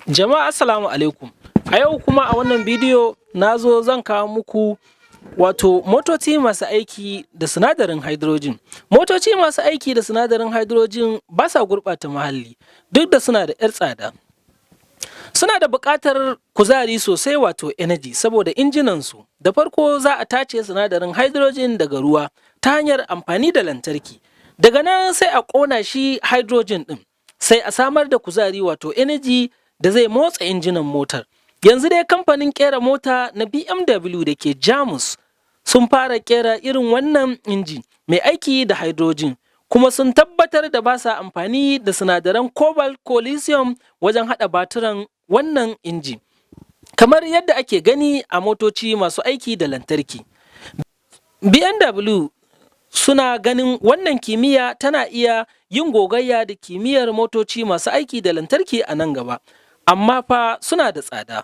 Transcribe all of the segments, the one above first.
Jama'a, assalamu alaikum. A yau kuma a wannan bidiyo na zo zan kawo muku wato motoci masu aiki da sinadarin hydrogen. Motoci masu aiki da sinadarin hydrogen ba sa gurɓata muhalli, duk da suna da ‘yar tsada. Suna da buƙatar kuzari sosai, wato energy, saboda injinansu. Da farko za a tace sinadarin hydrogen daga ruwa ta hanyar amfani da lantarki. Daga nan sai a ƙona shi hydrogen ɗin, sai a samar da kuzari, wato energy, da zai motsa injinan motar. Yanzu dai kamfanin ƙera mota na BMW da ke Jamus sun fara ƙera irin wannan inji mai aiki da hydrogen, kuma sun tabbatar da ba sa amfani da sinadaran cobalt ko lithium wajen haɗa baturan wannan inji, kamar yadda ake gani a motoci masu aiki da lantarki. BMW suna ganin wannan kimiyya tana iya yin gogayya da kimiyyar motoci masu aiki da lantarki a nan gaba, amma fa suna da tsada.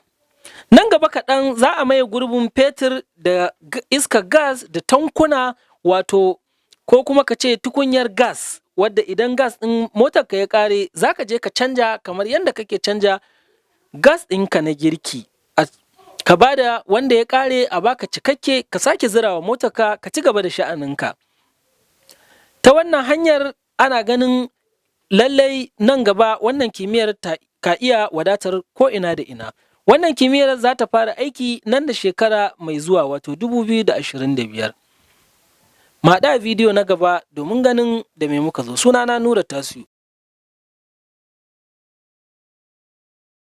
Nan gaba kaɗan za a maye gurbin fetur da iskar gas da tankuna, wato ko kuma ka ce tukunyar gas, wadda idan gas ɗin motarka ya ƙare za ka je ka canja kamar yadda kake canja gas ɗinka na girki. Ka ba da wanda ya ƙare, a baka cikakke, ka sake zirawa motarka, ka ci gaba da sha'aninka. Ta wannan hanyar ana ganin lallai nan gaba wannan kimiyyar ka iya wadatar ko'ina da ina. Wannan kimiyyar za ta fara aiki nan da shekara mai zuwa, wato 2025. Mu haɗu a bidiyo na gaba domin ganin da me muka zo. Sunana Nura Tasiu.